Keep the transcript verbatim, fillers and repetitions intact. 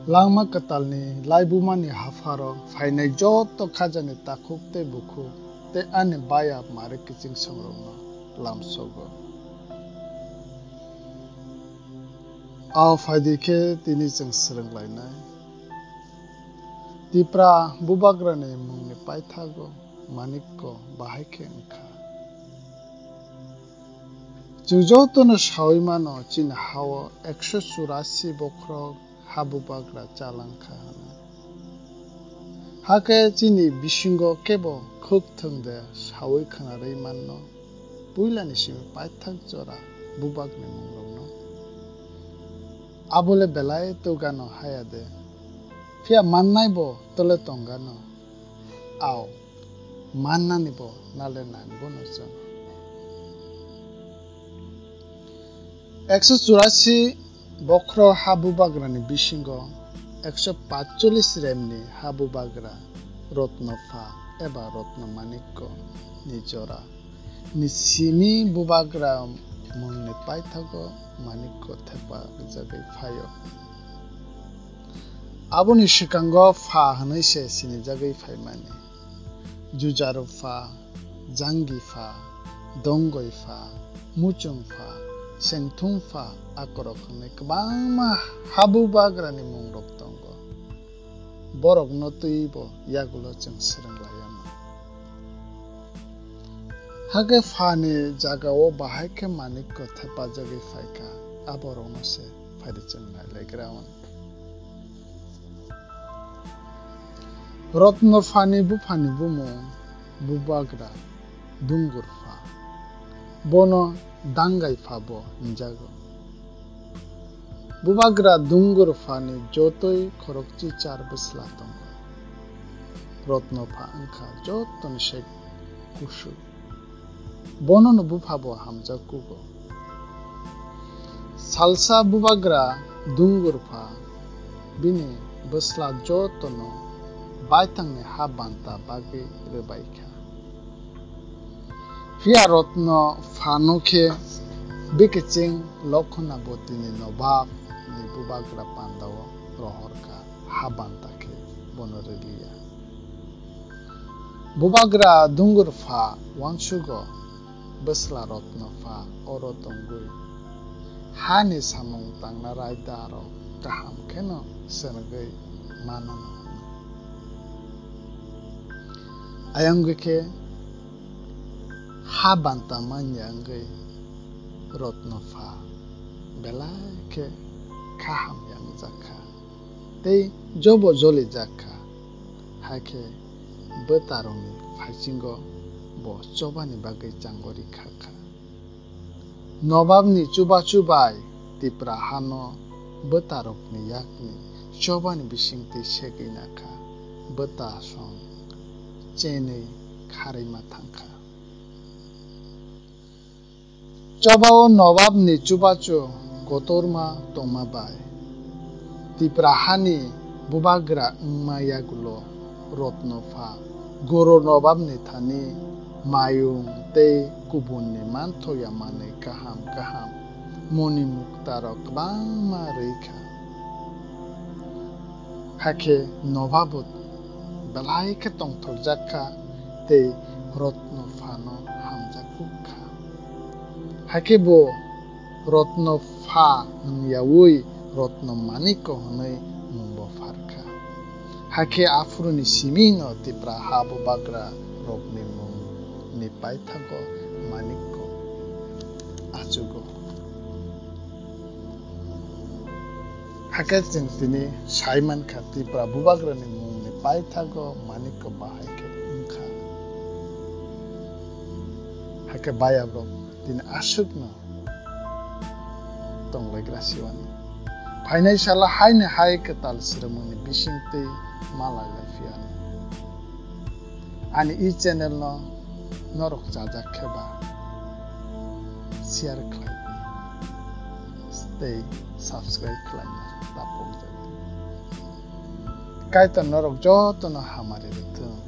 Langma kwtalni laibumani hapharo phainai joto khajani takhuk tei bukhuk tei ani bayap mari kiching songrokno lamsogo. Ao phaidi khe tini chwng swrwnglainai. Tipra bubagrani mungni paithago manikko bahai khe wngkha. Chwng jotono saui mano, chini hao ekso churasi bokhorok ha bubagra chalang kha hwnwi. Hakhe chini bisingo kebo khuk thwng de saui khwnarwi manno, puilani simi paithak jora bubagni mungrokno. Abole belai tugano haya de, phiya mannai bo tole tongano. Ao, mannani bo nale nangbo no chwng. Ekso churasi bokhorok ha bubagrani bisingo ekso patchollis remni ha bubagra Rotno Pha eba Rotno Manikko ni jora ni simi bubagra mungni paithago Manikko thepajagwi phaio. Aboni swkango Pha hwnwi se sinijagwi phaimani. Jujaru Pha, Jangi Pha, Dongoi Pha, Muchung Pha, Sengthung Pha, akorok hwnwi kwbangma ha bubagrani mungrok tongo. Borokno twibo yagulo chwng swrwng laiya no. Hakhe Phani jagao bahai khe Manikko thepajagwi phaikha, aborokno se phaidi chwng nailaigra hwn. Rotno Phani buphani bumung bubagra Dungur Pha. Bono Dangai Pha bo hinjago. Bubagra Dungur Phani jotoi khorokchi char bwsla tongo. Rotno Pha wngkha jotoni se kusu. Bonono bupha bo hamjak kugo. Salsa bubagra Dungur Pha bini bwsla jotono baithangni ha banta bagwi rwbaikha. Phiya Rotno Phano khe bikiching Lokhonabotini nobab ni bubagra pandao rohorkha, ha banta khe bono rwliya. Bubagra Dungur Pha uansugo bwsla Rotno Pha oro tongwi hani samung tangna raida rok kaham kheno swnagwi manano hwnwi. Ayang wngwi khe ha banta manya wngwi Rotno Pha belai khe kha hamya wngjak kha tei jobo jolijak kha. Hakhe bwtarokni phaisingo bo chobani bagwi changori kha kha. Nobabni chubachu bai Tipra hano bwtarokni yakni chobani bisingtwi segwi nakha, bwta song chenwi kharwi ma thangkha. Chobao nobabni chubachu kotorma tongma bai Tipra hani bubagra wngma yagulo Rotno Pha Goro nobabni thani mayung tei kubunni manthoya manwi kaham kaham moni muktarok kwbangma rwi kha. Hakhe nobabo belai khe tongthokjak kha tei Rotno Phano hamjak kuk kha. Hakhe bo Rotno Pha hwnyaui Rotno Manikko hwnwi mungbo pharkha. Hakhe aphuruni simino Tipra ha bubagra rokni mungni paithago Manikko achugo. Hakhe chwng tini sai mankha Tipra bubagrani mungni paithago Manikko bahai khe wngkha. Hakhe bayabrok tini aswkno tonglaigra siwani. Phainai salo haini hai kwtal swrwngmungni bisingtwi malailai phiyani. Ani e channel no norok chajak khe ba share khlai di tei subscribe khlaina tapok jagdi. Kaitor norok jotono hamari rwthwng.